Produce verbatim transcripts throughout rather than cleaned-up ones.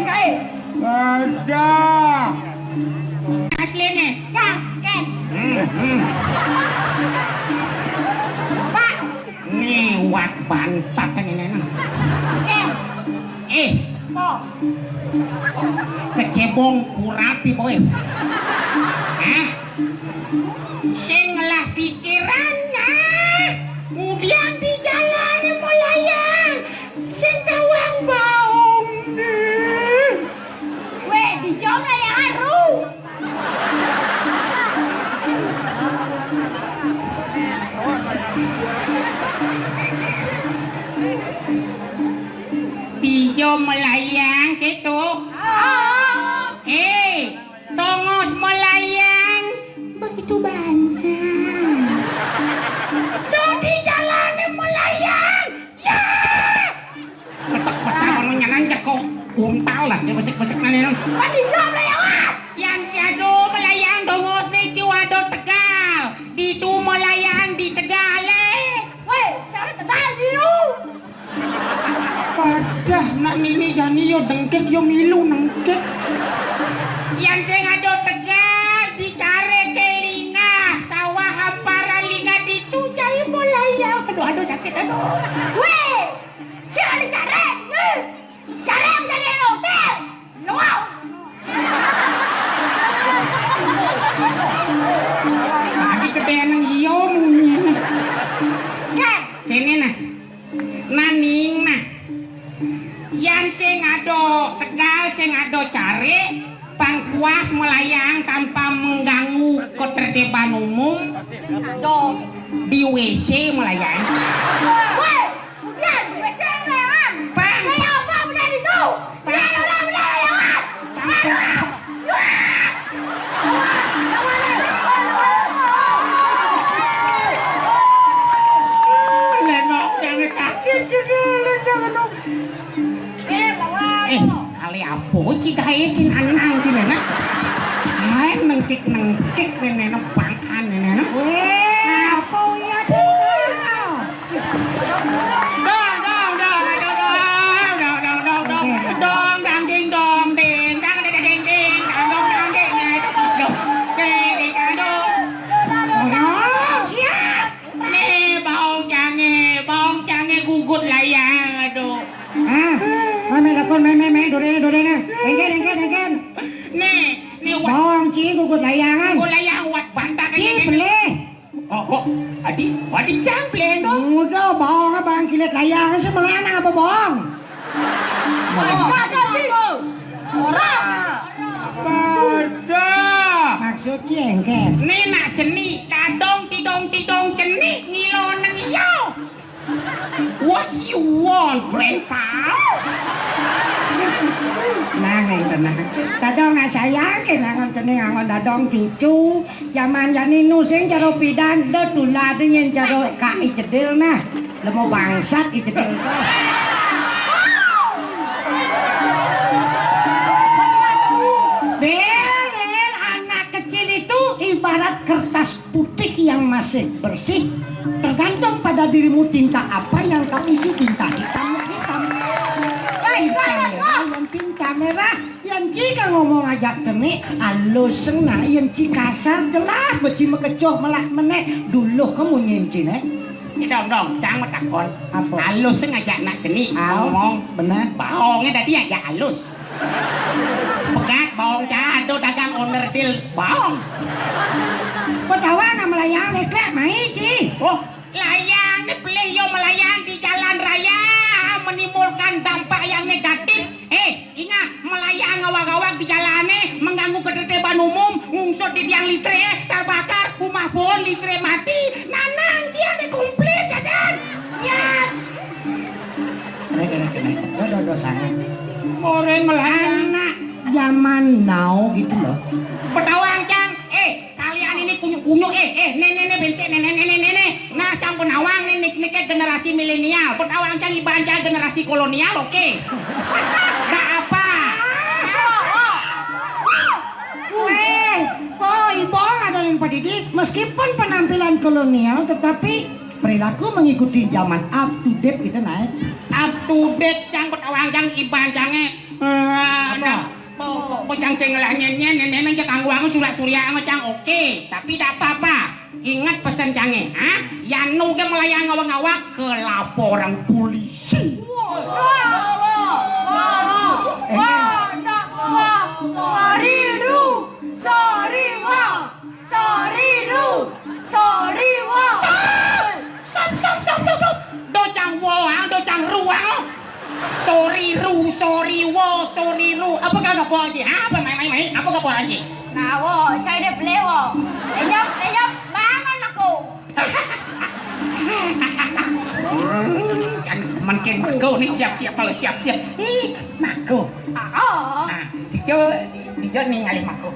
Kae. Ada. Asline. Kak, Ken. Hmm, hmm. Pak. Nih, wat bantat kan ini, nah. Ken. Eh. Po. Kecebong kurapi, boy. Hah? Sing ngelah pikiran, nah. Mudian di jalan melayang. Sing tawang baong. Weh, di jom lah ya haru. Di jom melayang gitu. Eh, tongos melayang. Begitu banyak. Dodi jalanin melayang. Ya! Ngetek besar anu nyanan jeko untal lah, sing besek-besek nane, non. Mati jawab lewat. Yan si ado melayang dongos ni tiu ado Tegal. Ditu melayang di Tegal, eh. Weh, siapa Tegal dulu? Padah nak nini jani yo dengkek yo milu nengkek. Yang sing ado Tegal dicare ke lingah, sawah hamparan lingah ditu jai mulai ya. Aduh, aduh, sakit, aduh. Weh, sing ado care. Weh, care menjadi hotel. Luau. Ati kedeneng iyo munyi. Nah, kene nah. Naning nah. Yan sing ado Tegal, sing ado care, pang puas melayang tanpa mengganggu ketertiban umum. Di W C melayang. Weh, udah, W C melayang. Pang. Kayak apa udah itu? Udah, udah, udah, lewat. Pang. Lenok, jangan sakit juga, jangan dong. Eh, kali apa ci gaetin anang ci nenek? Hai nengkik-nengkik nenek pangkan nenek. Weh, apa ya tuh? Dong, dong, dong, dong, dong, dong, dong, dong, dong, dong, dang, ding, dong, ding, dang, ding, ding, ding, dang, dong, dang, ding, ding, dong, ding, ding, dang, dong. Oh, siap. Nih, baong cange, baong cange gugut layang, aduh. Ah, mai, mai lakon, mai, mai, mai, dodene, dodene. Engken, engken, engken. Nih, nih, wat. Baong ci gugut layangan. Gugut layang, wat bantat ci aja, pelih. Oh, oh, adi, adi cang pelih dong. Udah, baong abang kilit layang, sih mengana apa baong? Ora. Pada. Maksud ci engken. Nih nak cenik, dadong tidong tidong cenik ngilo neng iyo. What you want, grandpa? Nah, ngenten nah. Dadong sayang ke nangon cenik, nangon dadong cucu. Jaman jani nu sing caro pidan, da tulade nyen caro Kak Ijedil nah. Lemo bangsat Ijedil. Dil, Dil, anak kecil itu ibarat kertas putih yang masih bersih. Tergantung pada dirimu tinta apa yang kau isi, tinta hitam, hitam. Tinta merah, yang tinta merah. Yan ci ka ngomong ajak cenik, alus sengna, yan ci kasar jelas, beci makecoh melak menek, duluh ka munyin ci ne. Ni dong, dong, cang matakon. Apa? Alus seng ajak nak cenik, au, ngomong. Bener. Baonge tadi ajak alus. Pegat baong ca ado dagang onderdil baong. Petawa nak melayang leklek mai ci. Oh, layang ni pelih yo melayang di jalan raya menimbulkan dampak yang negatif. Eh, ingat, melayang ngawag-ngawag di jalane mengganggu ketertiban umum, ngungsut di tiang listrik, terbakar, rumah pohon, listrik mati, nanang ciane komplit jajan. Ya. Kene, kene, kene. Do, do, do, sangat. Oren melayang. Anak zaman now gitu loh. Petawang cang, eh, kalian ini kunyuk-kunyuk, eh, eh, nenek, nenek, bencek, nenek, nenek, nenek. Nah, cang penawang nih, nik, nik, generasi milenial. Petawang cang iban cang generasi kolonial, oke. Gak apa. Weh, oh, Ibong ada yang pendidik. Meskipun penampilan kolonial, tetapi perilaku mengikuti zaman, up to date gitu, naik. Tudet cang, betawang cang, iban cange. Apa? Bocang sing ngelah nyen-nyen, nyen-nyen aja kanggo aku sulak-suliak cang, oke. Tapi tak apa-apa. Ingat pesen cange, ha? Yanu ke melayang ngawak-ngawak ke laporan polisi. Wah, wah, wah, wah, wah, wah, wah, wah, wah, wah, wah, wah, Soriru, soriru, soriru. Stop! Stop, stop, stop, stop, stop. Docang woang, docang ruang. Soriru, soriwo, soriru. Apa kagak boleh, Ji? Apa main-main, main? Apa kagak boleh, Ji? Nah, wo, cai deh beli, wo. Enyap, enyap, bangun aku. Kan makin mako nih, siap-siap kalau siap-siap. Ih, mako. Oh. Nah, dijo, dijo nih ngalih mako.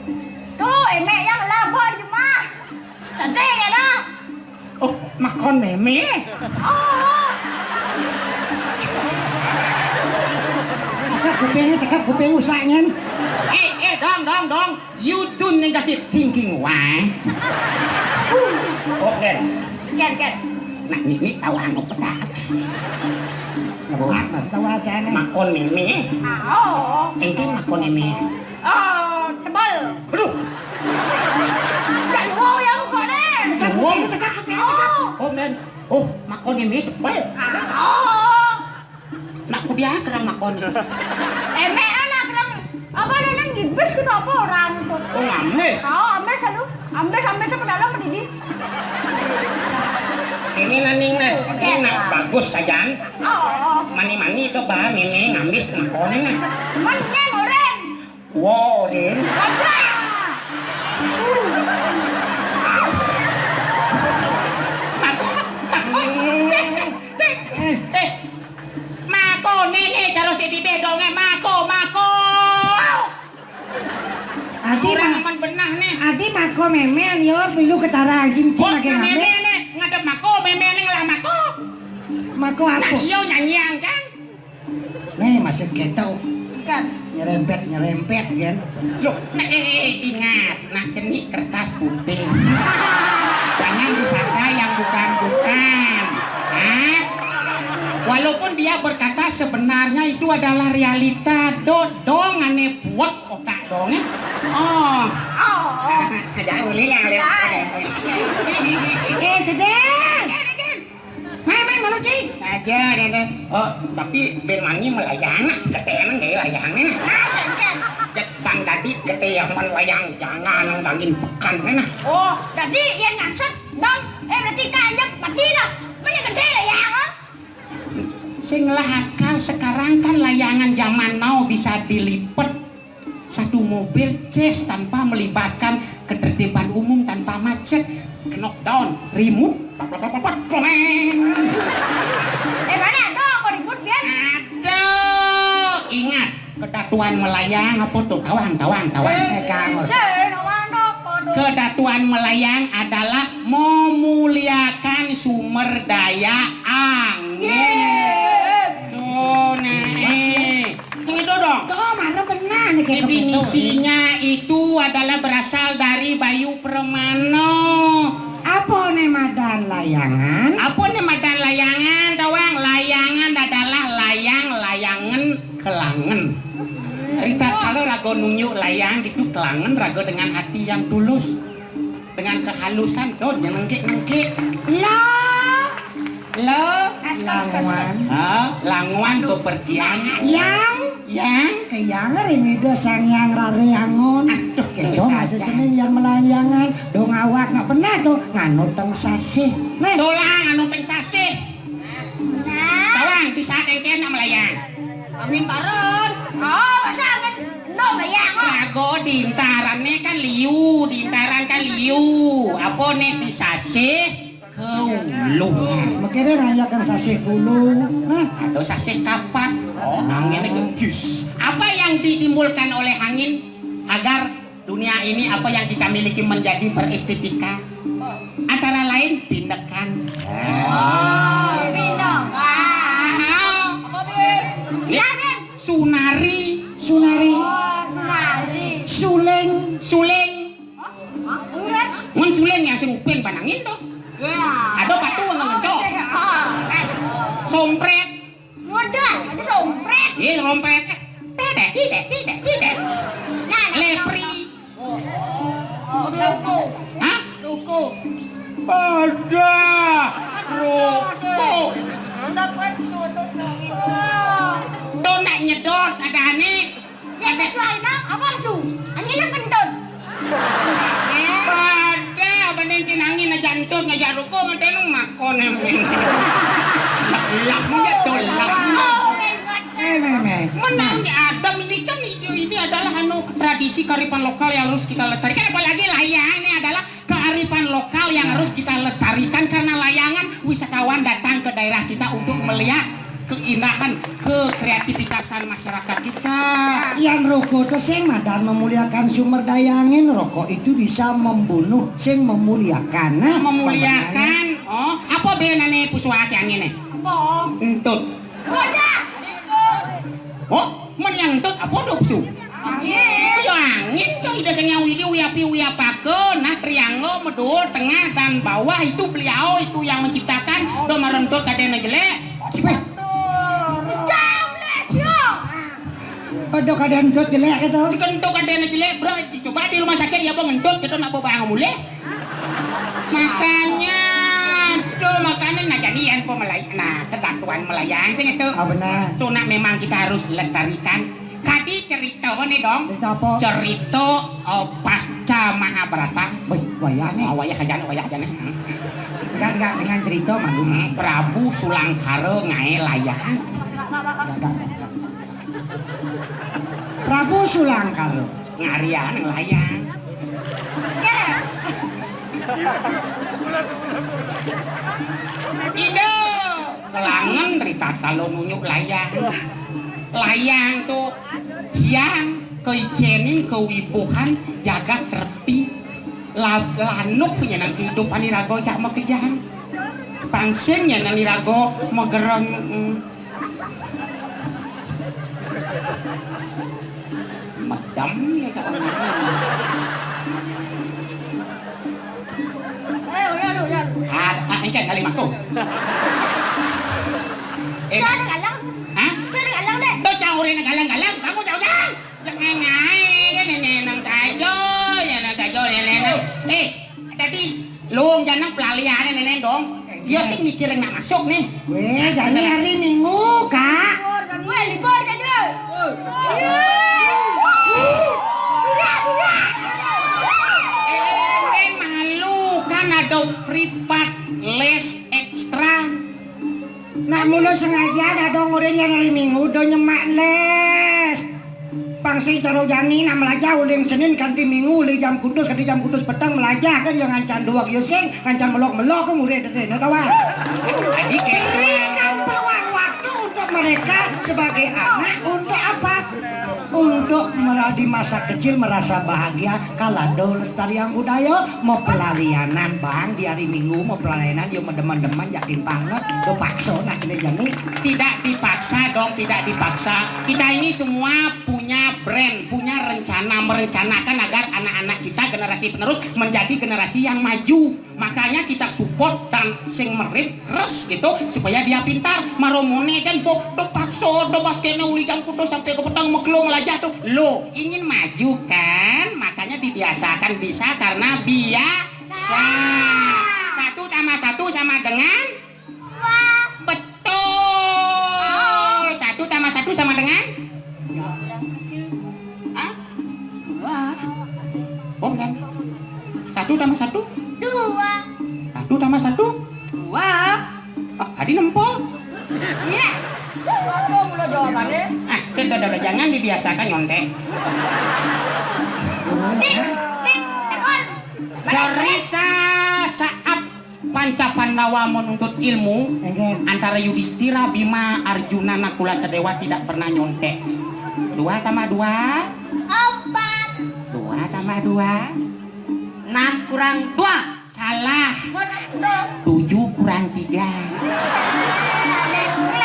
Tuh, emek yang labor jemah. Santai ya lah. Oh, makon meme. Oh. Tekap kuping, tekap kuping usahnya. Eh, eh, dong, dong, dong. You do negative thinking, why? Oh, Ken. Ken, Ken. Nah, ini tahu anu pedak. Nah, tahu aja nih. Makon ini. Oh. Engke makon ini. Oh, tebal. Aduh. Jangan wow ya kok deh. Wow. Oh. Oh, men. Oh, makon ini tebal. Oh. Nak kudiah kerang makon. Emek anak kerang. Apa nang gibis gitu apa orang itu? Oh, ngamis. Oh, ambes aduh. Ambes, ambes apa dalam apa ini? Ini naning nah, ini nak bagus sajan. Oh. Mani-mani itu bahan ini ngamis makon ini. Mani orang. Wow, Din. Mako, mako, sik, sik, sik. Eh, mako, nih, nih, karo si Bibe dongé, mako, mako. Adi Kurang mah, men benah, nih. Adi mako memen, yo, pilu ketara anjing cing. Kok lagi ngambil. Meme, nih, ngadep mako, meme, nih, ngelah mako. Mako apa? Nah, iyo, nyanyian, kan? Nih, masih keto. Ikan. Nyerempet, nyerempet, kan. Loh, nah, eh, eh, ingat, nak cenik kertas putih. Jangan disangka yang bukan-bukan. Hah? Walaupun dia berkata sebenarnya itu adalah realita, do, dong, aneh buat otak dong, ya. Oh. Oh. Jangan boleh lah, lewat. Eh, Dede. Main, main, malu, Ci. Aja, Dede. Oh, tapi ben mani melayang, nah. Ketenan gaya layangnya, nah. Ah, sengken. Cek Bang tadi kete yang melayang, jangan nang daging pekan, nah. Oh, tadi yang nyangsat, Bang. Eh, berarti kanjek mati dah. Mana gede layang, oh? Sing lah akal sekarang kan layangan zaman now bisa dilipet. Satu mobil ces tanpa melibatkan ketertiban umum, tanpa macet. Knock down, remote, pleng. Eh, mana ada kok ribut, Bian? Aduh, ingat, kedatuan melayang apa tuh? Tawang, tawang, tawang. Eh, kamu. Kedatuan melayang adalah memuliakan sumber daya angin. Tuh, nah, eh. Yang itu dong. Tuh, mana benar nih, kayak definisinya itu adalah berasal dari Bayu Permano. Apa nih madan layangan? Apa nih madan layangan, tawang? Layangan adalah layang, layangan, kelangen. Rita, kalau rago nunjuk layang itu kelangen, rago dengan hati yang tulus. Dengan kehalusan, don, yang nengkik-nengkik. Lo, lo, languan. Ah, languan kepergian. Yang, yang. Ke yang ring ida sang yang rare angon. Aduh, kita masih jenis yang melayangan. Dong awak nggak pernah tuh nganu teng sasih. Nah. Tulang nganu teng sasih. Nah. Tawang, di saat yang kena melayang. Angin bareng. Oh, masa angin no melayang, oh. Rago di intaran nih kan liu, di intaran kan liu. Apa nih di sasih kulung? Makanya rayakan sasih kulung. Nah. Atau sasih kapat. Oh, anginnya gembus. Apa yang ditimbulkan oleh angin agar dunia ini apa yang kita miliki menjadi berestetika? Antara lain pindekan. Oh, pindekan. Apa, Bin? Ya, Bin. Sunari. Sunari. Oh, sunari. Suling. Suling. Hah? Suling? Mun suling yang sing upin panangin tuh. Ya. Ada batu ngencok. Oh, sih. Oh, eh. Sompret. Wadah. Ih, rompet. Tidak, tidak, tidak, tidak. Nah, nah, lepri. Ruko. Hah? Ruko. Pada. Ruko. Ucapan sono. Tuh nak nyedot ada aneh. Ya, ada suara apa su? Angin kentut. Pada bandingin angin aja entut ngajak ruko ngatenu makon yang penting. Lah, dia tolak. Eh, meh, meh. Menang di Adam ini kan ini, ini adalah anu tradisi kearifan lokal yang harus kita lestarikan, apalagi layang ini adalah kearifan lokal yang harus kita lestarikan karena layangan wisatawan datang ke daerah kita untuk melihat keindahan, kekreativitasan masyarakat kita. Yang ruko tuh sing madan memuliakan sumber daya angin, rokok itu bisa membunuh, sing memuliakan. Nah, memuliakan. Oh, apa benane pusuake angine? Apa? Entut. Wadah. Oh, men yang entut apa dopsu? Angin. Ya angin tuh ida sing yang widi wiapi wiapake, nah triangle, medul, tengah dan bawah itu beliau itu yang menciptakan. Do marentut kadene jelek. Weh. Jauh lah, jauh. Aduh, kadene entut jelek gitu. Dikentut kadene jelek, bro. Coba di rumah sakit ya, bang, entut gitu nak bawa mulih. Makanya tuh, makanya nah jadi yang pemelai-, nah, kedatuan melayang sih itu. Oh, benar. Tuh nak memang kita harus lestarikan. Tadi cerita nih dong. Cerita apa? Cerita, eh, pasca Mahabharata. Wih, wayah nih. Oh, wayah aja nih, wayah aja nih. Hmm. Enggak, enggak, dengan cerita malu. Hmm, Prabu Sulangkara ngae layang. Enggak, enggak, enggak. Prabu Sulangkara ngarian layang. Ida kelangen rita talo nunyuk layang. Layang tuh hiang keicening kewibuhan jagat reti. La-, lanuk nyenang kehidupan iraga cak makejang. Pang sing nyenang iraga magereng, mm. Medem ya, Kak. Ah, ah, engke kali mako. Eh. Sana galang. Hah? Sana galang deh. Do caure na galang-galang, bangun jauh-jauh. Jangan ngae, dia nenek nang sajo, ya nang sajo, nenek nang. Eh, tadi luung janang pelaliane nenek dong. Dia sih mikirin nak masuk nih. Weh, jadi hari Minggu, Kak. Libur, jadi. Weh, libur, jadi. Sudah, sudah. Eh, eh, eh, malu kan ada privat les ekstra. Nak mula sengaja ada dong orang yang hari Minggu do nyemak les. Pang sing cara jani nak melajah uling Senin kanti Minggu, uling jam kutus kanti jam kutus petang melajah kan, yang ngancan dua kiosing, ngancan melok-melok ke murid deh, no kawan. Jadi kayak berikan peluang waktu untuk mereka sebagai anak untuk apa? Untuk mera-, di masa kecil merasa bahagia, kalau ada lestarian budaya, mau pelalianan bang di hari Minggu, mau pelalianan yo medeman-deman, yakin banget, do paksa nak kena jani. Tidak dipaksa dong, tidak dipaksa. Kita ini semua punya brand, punya rencana, merencanakan agar anak-anak kita generasi penerus menjadi generasi yang maju. Makanya kita support dan sing merit terus gitu supaya dia pintar. Maromone kan bo do paksa do pas kene uli jam kudu sampai ke petang megelo melajah tuh. Lo ingin maju kan? Makanya dibiasakan bisa karena biasa. Satu tambah satu sama dengan? Betul. Satu tambah satu sama dengan? Hah? Dua. Oh, bukan. Satu tambah satu? Dua. Satu tambah satu? Dua. Ah, tadi nempo. Iya. Dua. Oh, mula jawabannya. Ah, sudah, sudah, sudah. Jangan dibiasakan nyontek. Dik, dik, tekon. Cerita saat Panca Pandawa menuntut ilmu, Enggak. Antara Yudhistira, Bima, Arjuna, Nakula, Sadewa tidak pernah nyontek. Dua tambah dua? Empat. Dua tambah dua? Enam kurang dua. Salah. Betul. Tujuh kurang tiga.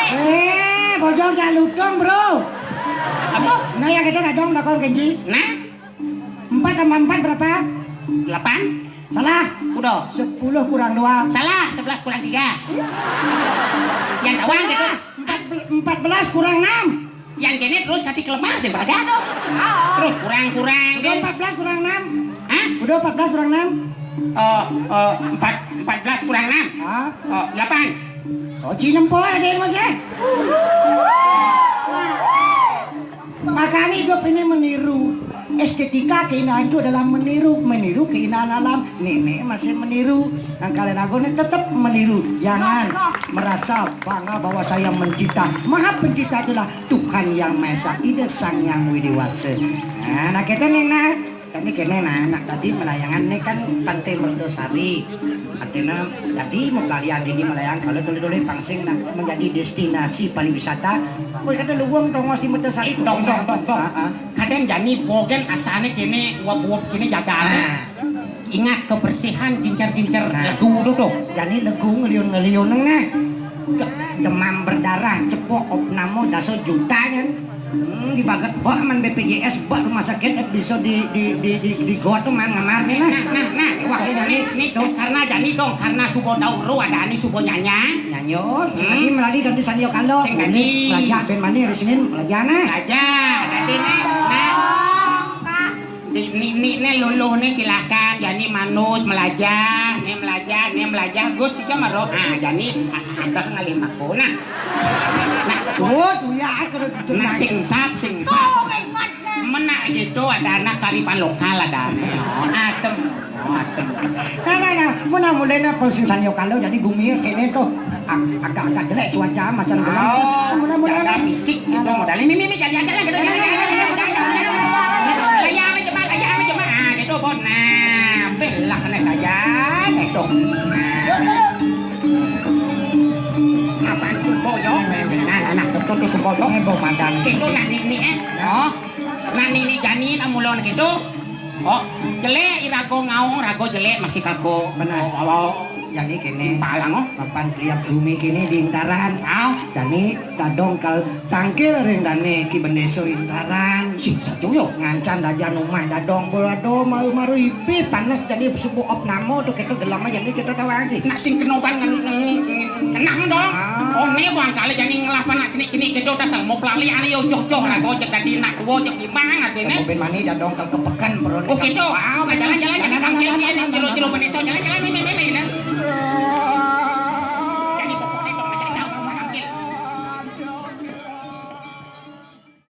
Eh, bojong jangan lutung, bro. Apa? Nah, yang kita nadong nakon kenji. Nah? Empat tambah empat berapa? Delapan. Salah. Udah. Sepuluh kurang dua. Salah. Sebelas kurang tiga. Yang kawan gitu. Salah. Empat, empat belas kurang enam. Yang kéné terus kati kelebas sing pada to. Terus kurang-kurang. Udah empat belas kurang enam. Hah? Udah empat belas kurang enam. Oh, oh, empat, empat belas kurang enam. Hah? Oh, delapan. Oh, cinem poe ada yang masih. Makanya hidup ini meniru. Estetika keindahan itu adalah meniru, meniru keindahan alam. Nenek masih meniru. Nah, kalian aku ini tetap meniru. Jangan merasa bangga bahwa saya mencipta. Maha pencipta itulah Tuhan Yang Maha Esa, Ida Sang Yang Widi Wasa. Nah, nah kita nih nah. Tadi kene nah, anak tadi melayangan nih kan Pantai Mertosari. Artinya tadi mau pelarian ini melayang kalau dulu-dulu pangsing nah menjadi destinasi pariwisata. Kowe kata luwung tongos di Mertosari. Dong, dong, dong, dong. Heeh. Kadén jani bogen asane kene uap-uap kene jaga. Nah. Ingat kebersihan gincer-gincer. Nah. Legu tuh tuh. Jani legu ngeliun-ngeliun nah. Demam berdarah, cepok, opnamo, daso juta kan. Hmm, dibaget bak man B P J S, bak rumah sakit, eh, bisa di, di, di, di, di got tuh man ngamar nih nah. Nah, nah, nah, wah, ini, ini, ini, karena jani dong, karena subo dauro ada ani subo nyanya. Nyanyo, hmm. Sing tadi melali ganti Sanyo Kalo. Sing tadi. Raja ben mani hari Senin, raja nah. Raja, tadi nih, nah. Di, ni, ni, ne luluh ne silakan, jani manus melajah, ne melajah, ne melajah, Gus tiga maro. Ah, jani a-, ada ngalih mako nah. Nah, oh, tuh ya, aku udah nah, sing sat, sing sat. Menak gitu, ada anak karipan lokal ada. Oh, adem. Oh, adem. Nah, nah, nah, muna mulai nah, kalau sing Sanyo Kalo, jadi gumi kene tuh. Ag-, agak-agak jelek cuaca, masa gelem. Oh, muna-muna jaga fisik gitu modalnya. Mimi, mimi, jalan, jalan, jalan, jalan, jalan, jalan, jalan, jalan. Layang aja, Mak, layang aja, Mak. Ah, gitu, Bon. Nah, belak kena saja, gitu. Nah. Apaan sih, Bo, yo? Nah, nah, nah, tuh, tuh, tuh, Bo, yo. Ini Bo Madan. Gitu, nah, ni, ni, eh. Oh. Nah, ni, ni, jani, nah, mulon gitu. Oh, jelek, irago ngaung, rago jelek, masih kago. Benar. Oh, oh. Jani kene. Palang, oh. Papan kliap bumi kene di Intaran. Ah. Jani dadong kal tangkil ring dane Ki Bendeso Intaran. Sing sajo yo. Ngancan dajan umah dadong bolado maru-maru ipi panes jani subuh opnamo tuh kita gelam aja nih kita tahu lagi. Nak sing kenoban ngen-, ngen-, ngen-, ngenah dong. Ah. One bang kali jani ngelah panak cenik-cenik kita udah sanggup lali ane yo joh-joh lah gojek dadi nak tuwo jek gimana artine. Mobil mani dadong kal kepekan perut. Oh gitu. Ah, jalan-jalan, jalan, jalan, jalan, jalan, jalan, jalan, jalan, jalan, jalan, jalan, jalan, jalan, jalan, jalan, jalan, jalan, jalan,